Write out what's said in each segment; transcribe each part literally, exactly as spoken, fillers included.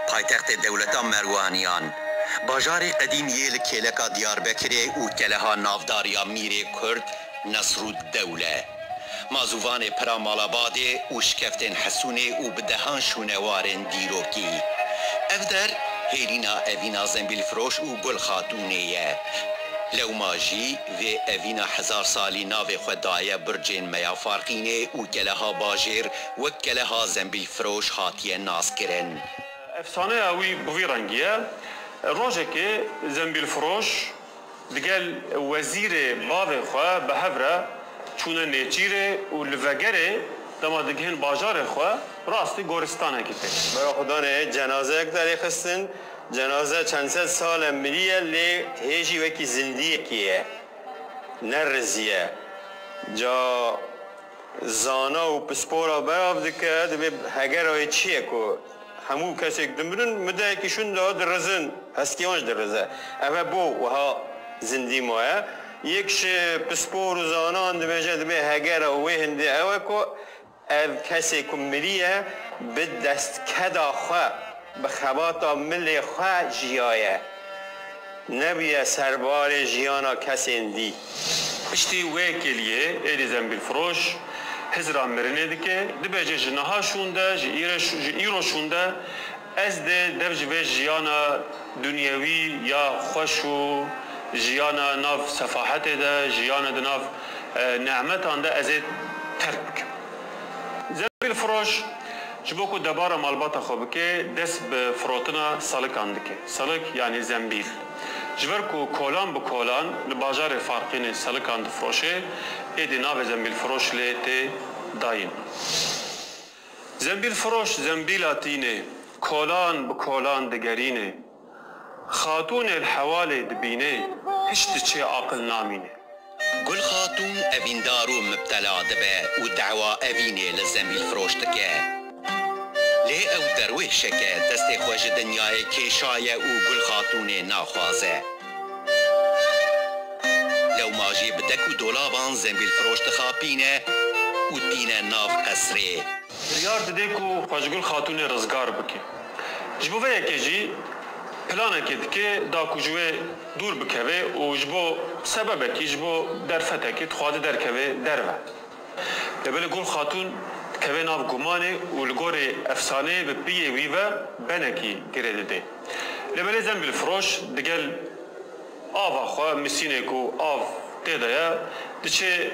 Paytextê dewleta Merwaniyan, bajarê qedîm yê li kêleka Diyarbekirê û keleha navdar ya mîrê Kurd Nesrûddewle, mazûvanê pira Malabadê û şikeftên Hesûnê û bi dehan şûnewarên dîrokî. Ev der hêlîna evîna Zembîlfiroş û Gul Xatûnê ye. Lewma jî vê evîna hezar salî navê xwe daye bircên Meya Farqînê û keleha bajêr wek keleha Zembîlfiroş hatiye naskirin. Efsaneya wî bi vî rengî ye. Rojekê Zembîlfiroş digel wezîrê bavê xwe bi hev re çûne nêçîrê û li vegerê dema digihên bajarê xwe rastî goristanekî tê. Bera Xudanê cenazeyek derê xistin. Cenaze çend sed sal e miriye, lê hê jî wekî zindiyekî ye. Neriziye. Ca zana û pispora berav dike, dibê hegera wê çi ye ku hemû kesêk dimirin, mideyekî şûn de dirizin, heskê wan jî dirize. Ev e bo wiha zindî maye. Yek ji pispor û zanan dibêje, dibê hegera wê hindê ew e ku ev kesê ku miriye, bi destkeda xwe, bi xebata milê xwe jiyaye. Nebûye serbarê jiyana kesên dî. Piştî wê kêliyê êdî Zembîlfiroş hizra mirinê dike, dibêje ji niha şûnde, ji îre ş-, ji îro şûnde ez dê dev ji vê jiyana dunyewî ya xweş û jiyana nav sefahetê de, jiyana di nav, e, nehmetan de ez ê terk bikim. Zembîlfiroş ji bo ku debara malbata xwe bike, dest bi firotina salikan dike. Salik yanî zembîl. Ji ber ku kolan bi kolan li bajarê Farqînê salikan difiroşe, êdî navê Zembîlfiroş lê tê dayîn. Zembîlfiroş zembîla tîne, kolan bi kolan digerîne. Xatûnê li hewalê dibîne, hiç diçê aqil namîne. Gul Xatûn evîndar û mibtela dibe û dawa evînê li Zembîlfiroş dike. Lê ew derwêşek e, destê xwe ji dinyayê kêşaye û Gul Xatûnê naxwaze. Lewma jî bi dek û dolaban Zembîlfiroş dixapîne û tîne nav qesrê. Biryar dide ku xwe ji Gul Xatûnê rizgar bike. Ji bo vê yekê jî planekê dike da ku ji wê dûr bikeve û ji bo sebebekî, ji bo derfetekî dixwaze derkeve derve. Lê belê Gul Xatûn dikeve nav gumanê û li gorî efsaneyê bi piyê wî ve benekî girê dide. Lê belê Zembîlfiroş digel ava xwe, misînê ku av tê de ye, diçe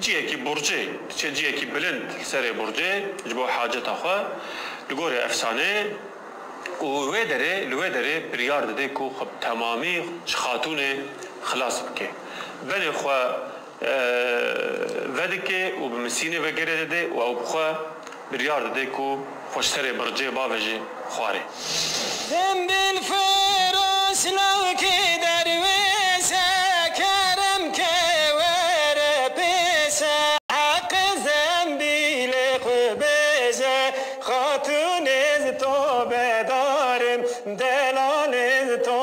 ciyekî burcê, diçe ciyekî bilind li serê burcê ji bo haceta xwe, li gorî efsaneyê. Û wê derê, li wê derê biryar dide ku xwe bi temamî ji Xatûnê xilas bike. Benê xwe, e, vedike û bi misînê ve girê dide û ew bi xwe biryar dide ku xwe ji serê bircê bavêje xwarê. Zembîlfiroş lawkî derwêş e, kerem ke were pêş e, heqê zembîlê xwe bêje, xatûnê ji to bedar im, delalê ji to